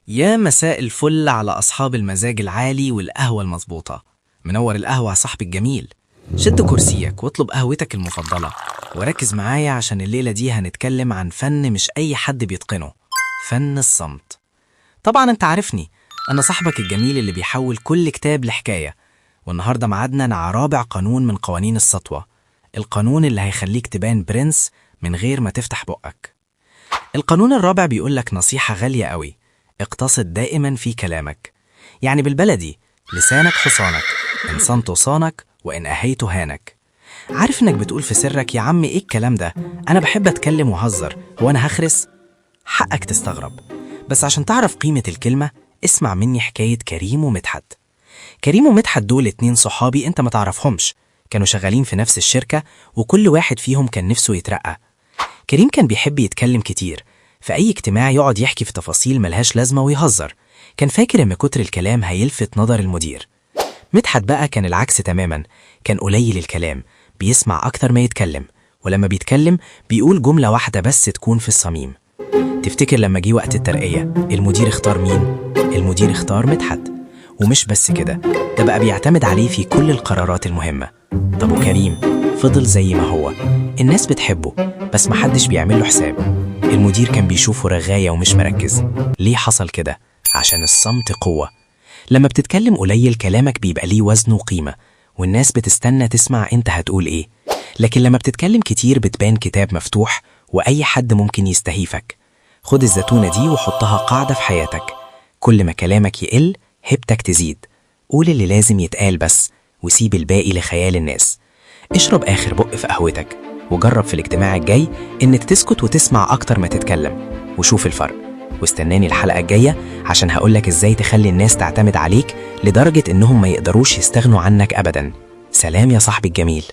يا مساء الفل على أصحاب المزاج العالي والقهوة المظبوطة. منور القهوة يا صاحبي الجميل. شد كرسيك واطلب قهوتك المفضلة وركز معايا، عشان الليلة دي هنتكلم عن فن مش أي حد بيتقنه، فن الصمت. طبعا انت عارفني، أنا صاحبك الجميل اللي بيحول كل كتاب لحكاية. والنهاردة معادنا مع رابع قانون من قوانين السطوة، القانون اللي هيخليك تبان برنس من غير ما تفتح بقك. القانون الرابع بيقولك نصيحة غالية قوي: اقتصد دائما في كلامك. يعني بالبلدي، لسانك حصانك، إن صنته صانك وإن أهيته هانك. عارف إنك بتقول في سرك: يا عم إيه الكلام ده، أنا بحب أتكلم وأهزر، هو أنا هخرس؟ حقك تستغرب، بس عشان تعرف قيمة الكلمة اسمع مني حكاية كريم ومدحت. كريم ومدحت دول اتنين صحابي انت ما تعرفهمش، كانوا شغالين في نفس الشركة، وكل واحد فيهم كان نفسه يترقى. كريم كان بيحب يتكلم كتير، في أي اجتماع يقعد يحكي في تفاصيل ملهاش لازمة ويهزر، كان فاكر إن كتر الكلام هيلفت نظر المدير. مدحت بقى كان العكس تماما، كان قليل الكلام، بيسمع أكتر ما يتكلم، ولما بيتكلم بيقول جملة واحدة بس تكون في الصميم. تفتكر لما جه وقت الترقية المدير اختار مين؟ المدير اختار مدحت. ومش بس كده، ده بقى بيعتمد عليه في كل القرارات المهمة. طب وكريم؟ فضل زي ما هو، الناس بتحبه بس محدش بيعمل له حساب. المدير كان بيشوفه رغاية ومش مركز. ليه حصل كده؟ عشان الصمت قوة. لما بتتكلم قليل كلامك بيبقى ليه وزن وقيمة، والناس بتستنى تسمع انت هتقول ايه. لكن لما بتتكلم كتير بتبان كتاب مفتوح، وأي حد ممكن يستهيفك. خد الزتونة دي وحطها قاعدة في حياتك: كل ما كلامك يقل هيبتك تزيد. قول اللي لازم يتقال بس، وسيب الباقي لخيال الناس. اشرب آخر بق في قهوتك، وجرب في الاجتماع الجاي إنك تسكت وتسمع أكتر ما تتكلم، وشوف الفرق. واستناني الحلقة الجاية عشان هقولك إزاي تخلي الناس تعتمد عليك لدرجة إنهم ما يقدروش يستغنوا عنك أبدا. سلام يا صاحبي الجميل.